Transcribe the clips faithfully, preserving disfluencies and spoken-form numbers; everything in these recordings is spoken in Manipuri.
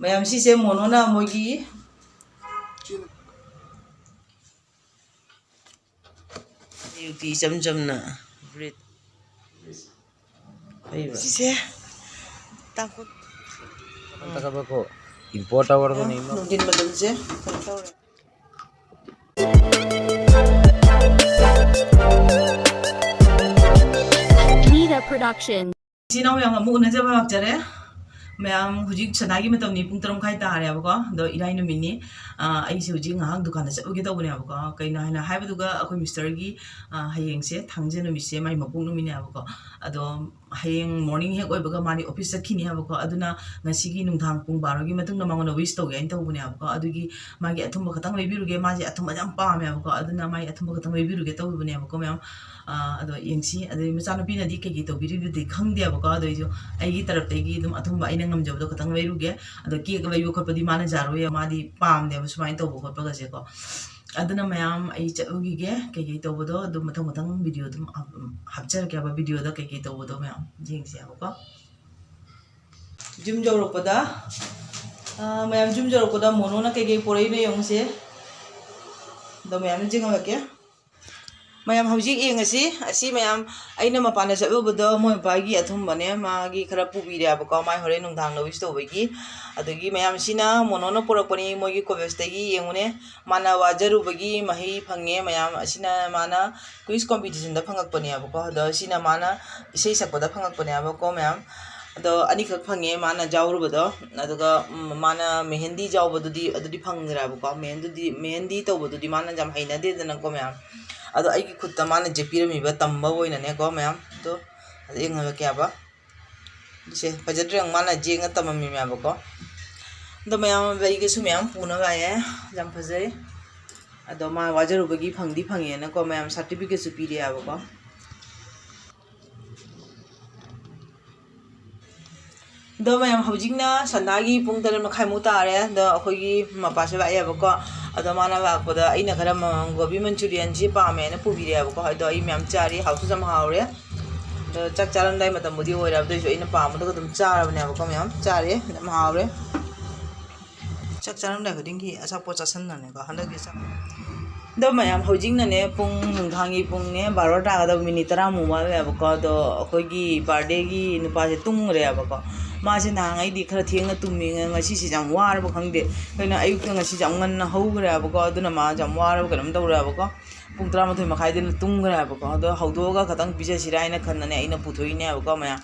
ꯃꯌꯥꯝ, ꯁꯤꯁꯦ ꯃꯣꯅꯣꯅ ꯃꯣꯏꯒꯤ ꯑꯌꯨꯛꯇꯤ ꯏꯆꯝ ꯆꯝꯅ ꯕ꯭ꯔꯦꯗ ꯂꯩꯕ꯫ ꯁꯤꯁꯦ ꯇꯥꯡꯈꯨꯜ ꯀꯕꯀꯣ ꯏꯝꯄꯣꯔꯠ ꯇꯧꯔꯒꯅꯤ꯫ ꯅꯨꯡꯊꯤꯟ ꯃꯇꯝꯁꯦ ꯀꯩꯅꯣ ꯇꯧꯔꯦ꯫ Nida Production. ꯏꯆꯤꯟ ꯏꯅꯥꯎ ꯃꯌꯥꯝ ꯑꯃꯨꯛ ꯎꯅꯖꯕ ꯂꯥꯛꯆꯔꯦ꯫ ꯃꯌꯥꯝ, ꯍꯧꯖꯤꯛ ꯁꯅꯥꯒꯤ ꯃꯇꯝꯅꯤ, ꯄꯨꯡ ꯇꯔꯨꯛ ꯃꯈꯥꯏ ꯇꯥꯔꯦꯕꯀꯣ꯫ ꯑꯗꯣ ꯏꯔꯥꯏ ꯅꯨꯃꯤꯠꯅꯤ꯫ ꯑ, ꯑꯩꯁꯦ ꯍꯧꯖꯤꯛ ꯉꯥꯏꯍꯥꯛ ꯗꯨꯀꯥꯟꯗ ꯆꯠꯂꯨꯒꯦ ꯇꯧꯕꯅꯦꯕꯀꯣ꯫ ꯀꯩꯅꯣ ꯍꯥꯏꯅ ꯍꯥꯏꯕꯗꯨꯒ, ꯑꯩꯈꯣꯏ ꯃꯤꯁꯇꯔꯒꯤ, ꯑ, ꯍꯌꯦꯡꯁꯦ ꯊꯥꯡꯖ ꯅꯨꯃꯤꯠꯁꯦ ꯃꯥꯏ ꯃꯄꯣꯛ ꯅꯨꯃꯤꯠꯅꯦꯕꯀꯣ꯫ ꯑꯗꯣ ꯍꯌꯦꯡ ꯃꯣꯔꯅꯤꯡ ꯍꯦꯛ ꯑꯣꯏꯕꯒ ꯃꯥꯗꯤ ꯑꯣꯐꯤꯁ ꯆꯠꯈꯤꯅꯤ ꯍꯥꯏꯕꯀꯣ꯫ ꯑꯗꯨꯅ ꯉꯁꯤꯒꯤ ꯅꯨꯡꯗꯥꯡ ꯄꯨꯡ ꯕꯥꯔꯣꯒꯤ ꯃꯇꯨꯡꯗ ꯃꯉꯣꯟꯗ ꯋꯤꯁ ꯇꯧꯒꯦ ꯍꯥꯏꯅ ꯇꯧꯕꯅꯦꯕꯀꯣ꯫ ꯑꯗꯨꯒꯤ ꯃꯥꯒꯤ ꯑꯊꯨꯝꯕ ꯈꯇꯪ ꯂꯩꯕꯤꯔꯨꯒꯦ꯫ ꯃꯥꯁꯦ ꯑꯊꯨꯝꯕꯁꯦ ꯌꯥꯝ ꯄꯥꯝꯃꯦꯕꯀꯣ꯫ ꯑꯗꯨꯅ ꯃꯥꯒꯤ ꯑꯊꯨꯝꯕ ꯈꯇꯪ ꯂꯩꯕꯤꯔꯨꯒꯦ ꯇꯧꯕꯅꯦꯕꯀꯣ ꯃꯌꯥꯝ꯫ ꯑ, ꯑꯗꯣ ꯌꯦꯡꯁꯤ꯫ ꯑꯗꯩ ꯃꯆꯥꯅꯨꯄꯤꯅꯗꯤ ꯀꯩꯀꯩ ꯇꯧꯕꯤꯔꯤꯕꯗꯤ ꯈꯪꯗꯦꯕꯀꯣ꯫ ꯑꯗꯣ ꯑꯩꯁꯨ ꯑꯩꯒꯤ ꯇꯔꯞꯇꯒꯤ ꯑꯗꯨꯝ ꯑꯊꯨꯝꯕ ꯑꯩꯅ ꯉꯝꯖꯕꯗꯣ ꯈꯇꯪ ꯂꯩꯔꯨꯒꯦ꯫ ꯑꯗꯣ ꯀꯦꯛ ꯂꯩꯕ ꯈꯣꯠꯄꯗꯤ ꯃꯥꯅ ꯌꯥꯔꯣꯏ, ꯃꯥꯗꯤ ꯄꯥꯝꯗꯦꯕ ꯁꯨꯃꯥꯏꯅ ꯇꯧꯕ ꯈꯣꯠꯄꯒꯁꯦꯀꯣ꯫ ꯑꯗꯨꯅ ꯃꯌꯥꯝ, ꯑꯩ ꯆꯠꯂꯨꯈꯤꯒꯦ꯫ ꯀꯩꯀꯩ ꯇꯧꯕꯗꯣ ꯑꯗꯨꯝ ꯃꯊꯪ ꯃꯊꯪ ꯚꯤꯗꯤꯑꯣ ꯑꯗꯨꯝ ꯍꯥꯞ-, ꯍꯥꯞꯆꯔꯛꯀꯦꯕ꯫ ꯚꯤꯗꯤꯑꯣꯗ ꯀꯩꯀꯩ ꯇꯧꯕꯗꯣ ꯃꯌꯥꯝ ꯌꯦꯡꯁꯦꯕꯀꯣ꯫ ꯌꯨꯝ ꯌꯧꯔꯛꯄꯗ, ꯑ, ꯃꯌꯥꯝ, ꯌꯨꯝ ꯌꯧꯔꯛꯄꯗ ꯃꯣꯅꯣꯅ ꯀꯩꯀꯩ ꯄꯨꯔꯛꯏꯅꯣ ꯌꯦꯡꯉꯨꯁꯦ꯫ ꯑꯗꯣ ꯃꯌꯥꯝꯅ ꯌꯦꯡꯍꯜꯂꯛꯀꯦ꯫ ꯃꯌꯥꯝ, ꯍꯧꯖꯤꯛ ꯌꯦꯡꯉꯁꯤ꯫ ꯑꯁꯤ ꯃꯌꯥꯝ, ꯑꯩꯅ ꯃꯄꯥꯟꯗ ꯆꯠꯂꯨꯕꯗꯣ ꯃꯣꯏ ꯃꯄꯥꯒꯤ ꯑꯊꯨꯝꯕꯅꯦ, ꯃꯥꯒꯤ ꯈꯔ ꯄꯨꯕꯤꯔꯦꯕꯀꯣ, ꯃꯥꯏ ꯍꯣꯔꯦꯟ ꯅꯨꯡꯗꯥꯡꯗ ꯋꯤꯁ ꯇꯧꯕꯒꯤ꯫ ꯑꯗꯒꯤ ꯃꯌꯥꯝ, ꯁꯤꯅ ꯃꯣꯅꯣꯅ ꯄꯨꯔꯛꯄꯅꯤ, ꯃꯣꯏꯒꯤ ꯀꯣꯂꯦꯖꯇꯒꯤ ꯌꯦꯡꯉꯨꯅꯦ꯫ ꯃꯥꯅ ꯋꯥꯖꯔꯨꯕꯒꯤ ꯃꯍꯩ ꯐꯪꯉꯦ ꯃꯌꯥꯝ꯫ ꯑꯁꯤꯅ ꯃꯥꯅ ꯀ꯭ꯋꯤꯖ ꯀꯣꯝꯄꯤꯇꯤꯁꯟꯗ ꯐꯪꯉꯛꯄꯅꯦꯕꯀꯣ꯫ ꯑꯗꯣ ꯁꯤꯅ ꯃꯥꯅ ꯏꯁꯩ ꯁꯛꯄꯗ ꯐꯪꯉꯛꯄꯅꯦꯕꯀꯣ ꯃꯌꯥꯝ꯫ ꯑꯗꯣ ꯑꯅꯤꯈꯛ ꯐꯪꯉꯦ ꯃꯥꯅ ꯌꯥꯎꯔꯨꯕꯗꯣ꯫ ꯑꯗꯨꯒ, ꯎꯝ, ꯃꯥꯅ ꯃꯦꯍꯦꯟꯗꯤ ꯌꯥꯎꯕꯗꯨꯗꯤ, ꯑꯗꯨꯗꯤ ꯐꯪꯗ꯭ꯔꯦꯕꯀꯣ꯫ ꯃꯦꯍꯦꯟꯗꯨꯗꯤ, ꯃꯦꯍꯦꯟꯗꯤ ꯇꯧꯕꯗꯨꯗꯤ ꯃꯥꯅ ꯌꯥꯝ ꯍꯩꯅꯗꯦꯗꯅꯀꯣ ꯃꯌꯥꯝ꯫ ꯑꯗꯣ ꯑꯩꯒꯤ ꯈꯨꯠꯇ ꯃꯥꯅ ꯌꯦꯛꯄꯤꯔꯝꯃꯤꯕ ꯇꯝꯕ ꯑꯣꯏꯅꯅꯦꯀꯣ ꯃꯌꯥꯝ꯫ ꯑꯗꯣ ꯑꯗꯨ ꯌꯦꯡꯍꯜꯂꯛꯀꯦꯕ꯫ ꯁꯦ, ꯐꯖꯗ꯭ꯔꯦ ꯌꯦꯡꯉꯨ, ꯃꯥꯅ ꯌꯦꯛꯅ ꯇꯝꯃꯝꯃꯤꯃꯦꯕꯀꯣ꯫ ꯑꯗꯣ ꯃꯌꯥꯝ ꯂꯩꯒꯁꯨ ꯃꯌꯥꯝ ꯄꯨꯅꯕ ꯂꯥꯛꯑꯦ, ꯌꯥꯝ ꯐꯖꯩ꯫ ꯑꯗꯣ ꯃꯥ ꯋꯥꯖꯔꯨꯕꯒꯤ ꯐꯪꯗꯤ ꯐꯪꯉꯦꯅꯀꯣ ꯃꯌꯥꯝ ꯁꯥꯔꯇꯤꯐꯤꯀꯦꯠꯁꯨ ꯄꯤꯔꯛꯑꯦꯕꯀꯣ꯫ ꯑꯗꯣ ꯃꯌꯥꯝ, ꯍꯧꯖꯤꯛꯅ ꯁꯟꯗꯥꯒꯤ ꯄꯨꯡ ꯇꯔꯦꯠ ꯃꯈꯥꯏꯃꯨꯛ ꯇꯥꯔꯦ꯫ ꯑꯗꯣ ꯑꯩꯈꯣꯏꯒꯤ ꯃꯄꯥꯁꯨ ꯂꯥꯛꯑꯦꯕꯀꯣ꯫ ꯑꯗꯣ ꯃꯥꯅ ꯂꯥꯛꯄꯗ ꯑꯩꯅ ꯈꯔ ꯃ-, ꯒꯣꯕꯤ ꯃꯟꯆꯨꯔꯤꯌꯟꯁꯤ ꯄꯥꯝꯃꯦꯅ ꯄꯨꯕꯤꯔꯛꯑꯦꯕꯀꯣ꯫ ꯑꯗꯣ ꯑꯩ ꯃꯌꯥꯝ ꯆꯥꯔꯤ, ꯍꯥꯎꯁꯨ ꯌꯥꯝ ꯍꯥꯎꯔꯦ꯫ ꯑꯗꯣ ꯆꯥꯛ ꯆꯥꯔꯝꯗꯥꯏ ꯃꯇꯝꯕꯨꯗꯤ ꯑꯣꯏꯔꯦ, ꯑꯗꯨ ꯑꯣꯏꯁꯨ ꯑꯩꯅ ꯄꯥꯝꯕꯗꯨꯒ ꯑꯗꯨꯝ ꯆꯥꯔꯕꯅꯦꯕꯀꯣ꯫ ꯃꯌꯥꯝ ꯆꯥꯔꯦ, ꯌꯥꯝ ꯍꯥꯎꯔꯦ꯫ ꯆꯥꯛ ꯆꯥꯔꯝꯗꯥꯏ ꯈꯨꯗꯤꯡꯒꯤ ꯑꯆꯥꯄꯣꯠ ꯆꯥꯁꯟꯕꯅꯦꯀꯣ ꯍꯟꯗꯛꯇꯤ ꯆꯥꯛ꯫ ꯑꯗꯣ ꯃꯌꯥꯝ, ꯍꯧꯖꯤꯛꯅꯅꯦ ꯄꯨꯡ, ꯅꯨꯡꯗꯥꯡꯒꯤ ꯄꯨꯡꯅꯦ ꯕꯥꯔꯣ ꯇꯥꯒꯗꯕ ꯃꯤꯅꯤꯠ ꯇꯔꯥꯃꯨꯛ ꯋꯥꯠꯂꯦꯕꯀꯣ꯫ ꯑꯗꯣ ꯑꯩꯈꯣꯏꯒꯤ ꯕꯥꯔꯗꯦꯒꯤ ꯅꯨꯄꯥꯁꯦ ꯇꯨꯝꯈ꯭ꯔꯦꯕꯀꯣ꯫ ꯃꯥꯁꯦ ꯅꯍꯥꯟꯉꯩꯗꯤ ꯈꯔ ꯊꯦꯡꯅ ꯇꯨꯝꯃꯤ, ꯉꯁꯤꯁꯦ ꯌꯥꯝ ꯋꯥꯔꯕ ꯈꯪꯗꯦ, ꯀꯩꯅꯣ, ꯑꯌꯨꯛꯇ ꯉꯁꯤꯁꯦ ꯌꯥꯝ ꯉꯟꯅ ꯍꯧꯈ꯭ꯔꯦꯕꯀꯣ꯫ ꯑꯗꯨꯅ ꯃꯥꯁꯦ ꯌꯥꯝ ꯋꯥꯔꯕ ꯀꯩꯅꯣꯝ ꯇꯧꯔꯦꯕꯀꯣ꯫ ꯄꯨꯡ ꯇꯔꯥꯃꯥꯊꯣꯏ ꯃꯈꯥꯏꯗꯅ ꯇꯨꯝꯈ꯭ꯔꯦꯕꯀꯣ꯫ ꯑꯗꯣ ꯍꯧꯗꯣꯛꯑꯒ ꯈꯇꯪ ꯄꯤꯖꯁꯤꯔꯥ ꯍꯥꯏꯅ ꯈꯟꯗꯅꯦ ꯑꯩꯅ ꯄꯨꯊꯣꯛꯏꯅꯦꯕꯀꯣ ꯃꯌꯥꯝ꯫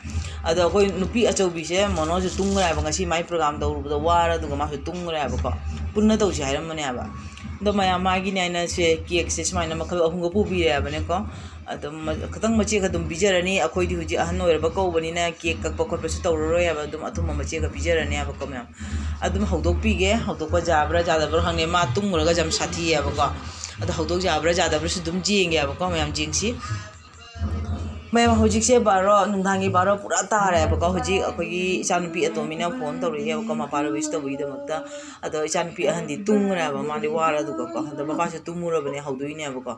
ꯑꯗꯣ ꯑꯩꯈꯣꯏ ꯅꯨꯄꯤ ꯑꯆꯧꯕꯤꯁꯦ, ꯃꯣꯅꯣꯁꯨ ꯇꯨꯝꯈ꯭ꯔꯦꯕ, ꯉꯁꯤ ꯃꯥꯏ ꯄ꯭ꯔꯣꯒꯥꯝ ꯇꯧꯔꯨꯕꯗ ꯋꯥꯔ, ꯑꯗꯨꯒ ꯃꯥꯁꯨ ꯇꯨꯝꯈ꯭ꯔꯦꯕꯀꯣ꯫ ꯄꯨꯟꯅ ꯇꯧꯁꯤ ꯍꯥꯏꯔꯝꯕꯅꯦꯕ꯫ ꯑꯗꯣ ꯃꯌꯥꯝ, ꯃꯥꯒꯤꯅꯦ ꯍꯥꯏꯅ ꯁꯦ ꯀꯦꯛꯁꯦ ꯁꯨꯃꯥꯏꯅ ꯃꯈꯜ ꯑꯍꯨꯝꯒ ꯄꯨꯕꯤꯔꯦꯕꯅꯦꯀꯣ꯫ ꯑꯗꯨꯝ ꯃ-, ꯈꯤꯇꯪ ꯃꯆꯦꯠ ꯈꯛ ꯑꯗꯨꯝ ꯄꯤꯖꯔꯅꯤ꯫ ꯑꯩꯈꯣꯏꯗꯤ ꯍꯧꯖꯤꯛ ꯑꯍꯟ ꯑꯣꯏꯔꯕ ꯀꯧꯕꯅꯤꯅ ꯀꯦꯛ ꯀꯛꯄ ꯈꯣꯠꯄꯁꯨ ꯇꯧꯔꯔꯣꯏ ꯍꯥꯏꯕ, ꯑꯗꯨꯝ ꯑꯊꯨꯝꯕ ꯃꯆꯦꯠ ꯈꯛ ꯄꯤꯖꯔꯅꯤ ꯍꯥꯏꯕꯀꯣ ꯃꯌꯥꯝ꯫ ꯑꯗꯨꯝ ꯍꯧꯗꯣꯛꯄꯤꯒꯦ, ꯍꯧꯗꯣꯛꯄ ꯌꯥꯕ꯭ꯔꯥ ꯌꯥꯗꯕ꯭ꯔꯥ ꯈꯪꯗꯦ, ꯃꯥ ꯇꯨꯝꯈ꯭ꯔꯒ ꯌꯥꯝ ꯁꯥꯊꯤꯑꯕꯀꯣ꯫ ꯑꯗꯣ ꯍꯧꯗꯣꯛ ꯌꯥꯕ꯭ꯔꯥ ꯌꯥꯗꯕ꯭ꯔꯥꯁꯨ ꯑꯗꯨꯝ ꯌꯦꯡꯒꯦꯕꯀꯣ ꯃꯌꯥꯝ, ꯌꯦꯡꯁꯤ꯫ ꯃꯌꯥꯝ, ꯍꯧꯖꯤꯛꯁꯦ ꯕꯥꯔꯣ, ꯅꯨꯡꯗꯥꯡꯒꯤ ꯕꯥꯔꯣ ꯄꯨꯔꯥ ꯇꯥꯔꯦꯕꯀꯣ꯫ ꯍꯧꯖꯤꯛ ꯑꯩꯈꯣꯏꯒꯤ ꯏꯆꯥꯅꯨꯄꯤ ꯑꯇꯣꯝꯕꯤꯅ ꯐꯣꯟ ꯇꯧꯔꯛꯑꯦꯕꯀꯣ, ꯃꯄꯥꯗ ꯋꯤꯁ ꯇꯧꯕꯒꯤꯗꯃꯛꯇ꯫ ꯑꯗꯣ ꯏꯆꯥꯅꯨꯄꯤ ꯑꯍꯟꯗꯤ ꯇꯨꯝꯈ꯭ꯔꯦꯕ, ꯃꯥꯗꯤ ꯋꯥꯔꯗꯨꯒꯀꯣ꯫ ꯑꯗꯣ ꯃꯄꯥꯁꯨ ꯇꯨꯝꯃꯨꯔꯕꯅꯦ, ꯍꯧꯗꯣꯏꯅꯦꯕꯀꯣ꯫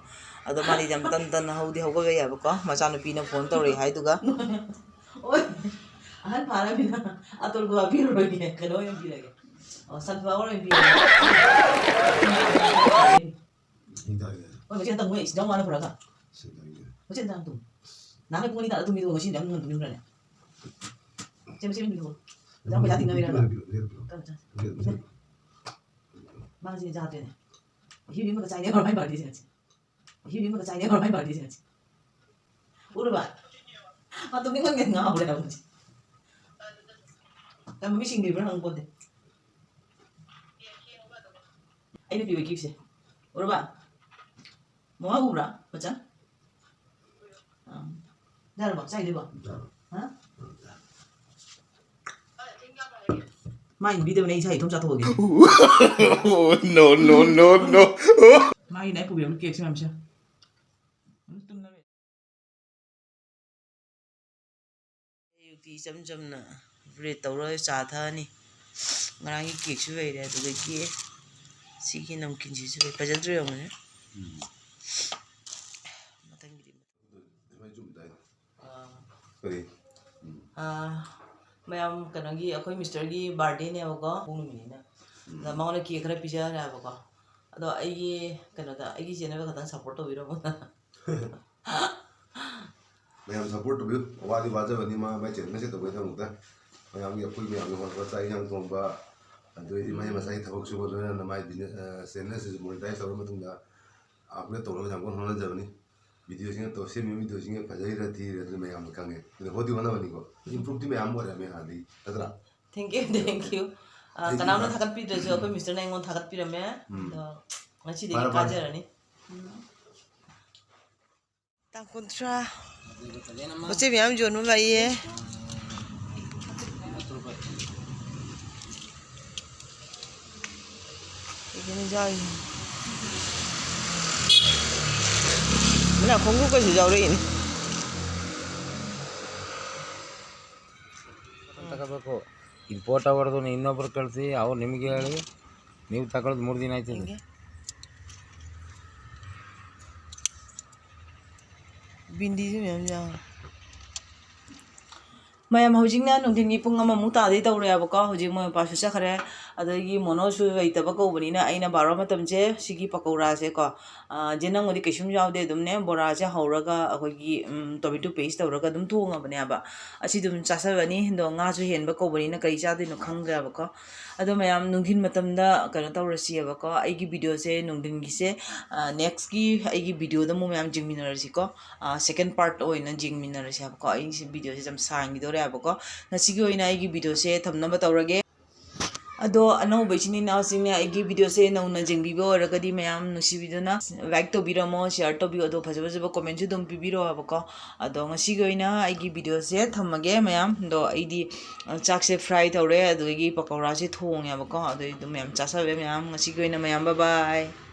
ꯑꯗꯣ ꯃꯥꯗꯤ ꯌꯥꯝ ꯇꯟ ꯇꯟꯅ ꯍꯧꯗꯤ ꯍꯧꯒꯠꯂꯛꯑꯦꯕꯀꯣ, ꯃꯆꯥꯅꯨꯄꯤꯅ ꯐꯣꯟ ꯇꯧꯔꯛꯑꯦ ꯍꯥꯏꯗꯨꯒ꯫ ꯑꯣꯏ, ꯑꯍꯟ ꯐꯥꯔꯃꯤꯅ ꯑꯇꯣꯜꯒ ꯄꯤꯔꯔꯣꯏꯒꯦ, ꯀꯩꯅꯣ ꯑꯣꯏꯅ ꯄꯤꯔꯒꯦ꯫ ꯑꯣ, sunflower ꯑꯣꯏꯅ ꯄꯤꯔꯒꯦ꯫ ꯍꯤꯡꯗꯥꯏꯅꯦ꯫ ꯍꯣꯏ, ꯃꯆꯦ ꯍꯟꯗꯛ ꯃꯣꯏ ꯁꯤꯗ ꯋꯥꯅ ꯄꯨꯔꯛꯑꯒ꯫ ꯁꯤꯗꯥꯏꯅꯦ꯫ ꯃꯆꯦ ꯍꯟꯗꯛ ꯇꯨꯝ꯫ ꯅꯍꯥꯟꯒꯩ ꯄꯨꯡ ꯑꯅꯤ ꯇꯥꯔ ꯇꯨꯝꯃꯤꯗꯨꯒ ꯉꯁꯤꯗꯤ ꯌꯥꯝ ꯉꯟꯅ ꯇꯨꯝꯅꯤꯡꯈ꯭ꯔꯅꯦ꯫ ꯁꯦ, ꯃꯆꯦ ꯄꯤꯕꯤꯌꯨ꯫ ꯅꯪ ꯄꯩꯁꯥ ꯇꯤꯡꯅꯕꯤꯔꯕ? ꯂꯩꯔꯛꯄꯤꯔꯣ, ꯂꯩꯔꯛꯄꯤꯔꯣ꯫ ꯀꯔꯝꯕ ꯆꯥ? ꯂꯩꯔꯛꯄꯤꯔꯣ꯫ ꯃꯥꯁꯦ ꯌꯥꯗ꯭ꯔꯦꯅꯦ꯫ ꯍꯤꯕꯤ ꯑꯃꯒ ꯆꯥꯏꯅꯦ, ꯃꯥꯏ ꯕꯥꯔꯗꯦꯁꯦ ꯉꯁꯤ꯫ ꯍꯤꯕꯤ ꯑꯃꯒ ꯆꯥꯏꯅꯦ, ꯃꯥꯏ ꯕꯥꯔꯗꯦꯁꯦ ꯉꯁꯤ꯫ ꯎꯔꯕ? ꯃꯥ ꯇꯨꯝꯅꯤꯡꯃꯟꯒꯤ ꯉꯥꯎꯔꯦ ꯍꯥꯏꯕ ꯍꯧꯖꯤꯛ꯫ ꯀꯔꯝꯕ ꯃꯤ ꯁꯤꯡꯗ꯭ꯔꯤꯕ꯭ꯔꯥ ꯍꯪꯄꯣꯟꯇꯦ꯫ ꯑꯩꯅ ꯄꯤꯕ ꯀꯦꯛꯁꯦ꯫ ꯎꯔꯕ? ꯃꯃꯥ ꯎꯕ꯭ꯔꯥ, ꯃꯆꯥ? ꯑꯥ꯫ ꯌꯥꯔꯕꯣ? ꯆꯥꯏꯗꯣꯏꯕꯣ? ꯍꯥ? ꯃꯥꯏ ꯄꯤꯗꯕꯅꯦ, ꯑꯩ ꯏꯁꯥ ꯏꯇꯣꯝ ꯆꯥꯊꯣꯛꯑꯒꯦ꯫ No, no, no, no. ꯃꯥꯒꯤꯅꯦ ꯑꯩ ꯄꯨꯕꯤꯔꯝꯕ ꯀꯦꯛꯁꯦ ꯃꯌꯥꯝꯁꯦ꯫ ꯑꯗꯨꯝ ꯇꯨꯝꯅꯕ꯫ ꯑꯌꯨꯛꯇꯤ ꯏꯆꯝ ꯆꯝꯅ ꯕ꯭ꯔꯦꯗ ꯇꯧꯔꯒ ꯆꯥ ꯊꯛꯑꯅꯤ꯫ ꯉꯔꯥꯡꯒꯤ ꯀꯦꯛꯁꯨ ꯂꯩꯔꯦ, ꯑꯗꯨꯗꯒꯤ ꯁꯤꯒꯤ ꯅꯝꯀꯤꯟꯁꯤꯁꯨ ꯂꯩ꯫ ꯐꯖꯗ꯭ꯔꯣ ꯌꯦꯡꯉꯨꯅꯦ꯫ ꯎꯝ꯫ ꯃꯊꯪꯒꯤꯗꯤ ꯑꯗꯨꯃꯥꯏꯅ ꯆꯨꯝ ꯇꯥꯏ꯫ ꯑꯥ꯫ ꯀꯔꯤ? ꯎꯝ꯫ ꯑꯥ, ꯃꯌꯥꯝ ꯀꯩꯅꯣꯒꯤ, ꯑꯩꯈꯣꯏ ꯃꯤꯁꯇꯔꯒꯤ ꯕꯥꯔꯗꯦꯅꯦꯕꯀꯣ, ꯄꯣꯛ ꯅꯨꯃꯤꯠꯅꯤꯅ꯫ ꯑꯗ ꯃꯉꯣꯟꯗ ꯀꯦꯛ ꯈꯔ ꯄꯤꯖꯔꯦꯕꯀꯣ꯫ ꯑꯗꯣ ꯑꯩꯒꯤ ꯀꯩꯅꯣꯗ, ꯑꯩꯒꯤ ꯆꯦꯅꯦꯜꯗ ꯈꯛꯇꯪ ꯁꯞꯄꯣꯔꯠ ꯇꯧꯕꯤꯔꯝꯃꯣ꯫ ꯃꯌꯥꯝ ꯁꯞꯄꯣꯔꯠ ꯇꯧꯕꯤꯌꯨ꯫ ꯋꯥꯗꯤ ꯋꯥꯖꯕꯅꯤ ꯃꯥ ꯃꯥꯏ ꯆꯦꯅꯦꯜ ꯁꯦꯝꯗꯣꯛꯄꯒꯤꯗꯃꯛꯇ꯫ ꯃꯌꯥꯝꯒꯤ, ꯑꯩꯈꯣꯏ ꯃꯌꯥꯝꯒꯤ ꯍꯣꯠꯅꯕ, ꯆꯥꯛ ꯏꯟꯁꯥꯡ ꯊꯣꯡꯕ, ꯑꯗꯨꯗꯩꯗꯤ ꯃꯍꯩ ꯃꯁꯥꯒꯤ ꯊꯕꯛ ꯁꯨꯕ, ꯂꯣꯏꯅꯅ ꯃꯥꯏ ꯕꯤꯖꯤꯅꯦꯁ, ꯆꯦꯅꯦꯜꯁꯤꯁꯨ ꯃꯣꯅꯤꯇꯥꯏꯁ ꯇꯧꯔ ꯃꯇꯨꯡꯗ ꯑꯞꯂꯣꯗ ꯇꯧꯅꯕ ꯌꯥꯝ ꯀꯟꯅ ꯍꯣꯠꯅꯖꯕꯅꯤ꯫ ꯚꯤꯗꯤꯑꯣꯁꯤꯡ ꯇꯧ-, ꯁꯦꯝꯃꯤꯕ ꯚꯤꯗꯤꯑꯣꯁꯤꯡꯅ ꯐꯖꯩꯔ ꯊꯤꯔ ꯑꯗꯨꯗꯤ ꯃꯌꯥꯝꯅ ꯈꯪꯉꯦ꯫ ꯑꯗꯨ ꯍꯣꯠꯇꯤ ꯍꯣꯠꯅꯕꯅꯤꯀꯣ꯫ ꯏꯝꯄ꯭ꯔꯨꯞꯇꯤ ꯃꯌꯥꯝ ꯑꯣꯏꯔꯝꯃꯦ ꯍꯥꯟꯅꯗꯒꯤ꯫ ꯅꯠꯇ꯭ꯔꯥ? Thank you, thank you. ꯑ, ꯑꯩꯗꯤ ꯀꯅꯥꯝꯅ ꯏꯃꯥ- ꯊꯥꯒꯠꯄꯤꯗ꯭ꯔꯁꯨ ꯑꯩꯈꯣꯏ ꯃꯤꯁꯇꯔꯅ ꯑꯩꯉꯣꯟꯗ ꯊꯥꯒꯠꯄꯤꯔꯝꯃꯦ꯫ ꯎꯝ꯫ ꯑꯗꯣ ꯉꯁꯤꯗꯒꯤ ꯐꯔꯦ, ꯐꯔꯦ꯫ ꯀꯥꯖꯔꯅꯤ꯫ ꯇꯥꯡ ꯀꯨꯟꯊ꯭ꯔꯥ꯫ ꯄꯣꯠ ꯆꯩ ꯃꯌꯥꯝ ꯌꯣꯟꯕ ꯂꯥꯛꯏꯌꯦ꯫ ꯀꯩꯅꯣ ꯌꯥꯎꯔꯤ꯫ ꯃꯅꯥ ꯈꯣꯡꯎꯞꯀꯁꯨ ꯌꯥꯎꯔꯛꯏꯅꯦ꯫ ತಗೋಬೇಕು. ಇದು ಫೋಟೋ ಹೊಡೆದು ಇನ್ನೊಬ್ರು ಕಳಿಸಿ, ಅವ್ರು ನಿಮಗೆ ಹೇಳಿ, ನೀವು ತಗೊಳ್ದು ಮೂರು ದಿನ ಆಯ್ತದೆ. ꯕꯤꯟꯗꯤꯁꯨ ꯃꯌꯥꯝ ꯌꯥꯎꯔꯦ꯫ ꯃꯌꯥꯝ, ꯍꯧꯖꯤꯛꯅ ꯅꯨꯡꯊꯤꯟꯒꯤ ꯄꯨꯡ ꯑꯃꯃꯨꯛ ꯇꯥꯗꯩ ꯇꯧꯔꯦꯕꯀꯣ꯫ ꯍꯧꯖꯤꯛ ꯃꯣꯏ ꯃꯄꯥꯁꯨ ꯆꯠꯈ꯭ꯔꯦ꯫ ꯑꯗꯒꯤ ꯃꯣꯅꯣꯁꯨ ꯂꯩꯇꯕ ꯀꯧꯕꯅꯤꯅ ꯑꯩꯅ ꯕꯥꯔꯣ ꯃꯇꯝꯁꯦ ꯁꯤꯒꯤ ꯄꯀꯧꯔꯥꯁꯦꯀꯣ, ꯑꯥ, ꯖꯦ, ꯅꯪꯕꯨꯗꯤ ꯀꯩꯁꯨꯝ ꯌꯥꯎꯗꯦ, ꯑꯗꯨꯝꯅꯦ ꯕꯣꯔꯥꯁꯦ ꯍꯧꯔꯒ ꯑꯩꯈꯣꯏꯒꯤ, ꯎꯝ, tomato paste ꯇꯧꯔꯒ ꯑꯗꯨꯝ ꯊꯣꯡꯉꯕꯅꯦꯕ꯫ ꯑꯁꯤ ꯑꯗꯨꯝ ꯆꯥꯁꯜꯂꯅꯤ꯫ ꯑꯗꯣ ꯉꯥꯁꯨ ꯍꯦꯟꯕ ꯀꯧꯕꯅꯤꯅ ꯀꯔꯤ ꯆꯥꯗꯣꯏꯅꯣ ꯈꯪꯗ꯭ꯔꯦꯕꯀꯣ꯫ ꯑꯗꯣ ꯃꯌꯥꯝ, ꯅꯨꯡꯊꯤꯟ ꯃꯇꯝꯗ ꯀꯩꯅꯣ ꯇꯧꯔꯁꯤꯑꯕꯀꯣ, ꯑꯩꯒꯤ ꯚꯤꯗꯤꯑꯣꯁꯦ ꯅꯨꯡꯊꯤꯟꯒꯤꯁꯦ, ꯑꯥ, next ꯀꯤ ꯑꯩꯒꯤ ꯚꯤꯗꯤꯑꯣꯗ ꯑꯃꯨꯛ ꯃꯌꯥꯝ ꯌꯦꯡꯃꯤꯟꯅꯔꯁꯤꯀꯣ꯫ ꯑꯥ, second part ꯑꯣꯏꯅ ꯌꯦꯡꯃꯤꯟꯅꯔꯁꯦ ꯍꯥꯏꯕꯀꯣ꯫ ꯑꯩꯁꯦ ꯚꯤꯗꯤꯑꯣꯁꯦ ꯌꯥꯝ ꯁꯥꯡꯈꯤꯗꯧꯔꯦ ꯍꯥꯏꯕꯀꯣ꯫ ꯉꯁꯤꯒꯤ ꯑꯣꯏꯅ ꯑꯩꯒꯤ ꯚꯤꯗꯤꯑꯣꯁꯦ ꯊꯝꯅꯕ ꯇꯧꯔꯒꯦ꯫ ꯑꯗꯣ ꯑꯅꯧꯕ ꯏꯆꯤꯟ ꯏꯅꯥꯎꯁꯤꯡꯅ ꯑꯩꯒꯤ ꯚꯤꯗꯤꯑꯣꯁꯦ ꯅꯧꯅ ꯌꯦꯡꯕꯤꯕ ꯑꯣꯏꯔꯒꯗꯤ ꯃꯌꯥꯝ ꯅꯨꯡꯁꯤꯕꯤꯗꯨꯅ like ꯇꯧꯕꯤꯔꯝꯃꯣ, share ꯇꯧꯕꯤꯌꯣ, ꯑꯗꯣ ꯐꯖ ꯐꯖꯕ comment ꯁꯨ ꯑꯗꯨꯝ ꯄꯤꯕꯤꯔꯛꯑꯣ ꯍꯥꯏꯕꯀꯣ꯫ ꯑꯗꯣ ꯉꯁꯤꯒꯤ ꯑꯣꯏꯅ ꯑꯩꯒꯤ ꯚꯤꯗꯤꯑꯣꯁꯦ ꯊꯝꯃꯒꯦ ꯃꯌꯥꯝ꯫ ꯑꯗꯣ ꯑꯩꯗꯤ, ꯑ, ꯆꯥꯛꯁꯦ fry ꯇꯧꯔꯦ, ꯑꯗꯨꯗꯒꯤ ꯄꯀꯧꯔꯥꯁꯦ ꯊꯣꯡꯉꯦꯕꯀꯣ꯫ ꯑꯗꯨ ꯑꯗꯨꯝ ꯃꯌꯥꯝ ꯆꯥꯁꯜꯂꯦ ꯃꯌꯥꯝ꯫ ꯉꯁꯤꯒꯤ ꯑꯣꯏꯅ ꯃꯌꯥꯝ bye bye꯫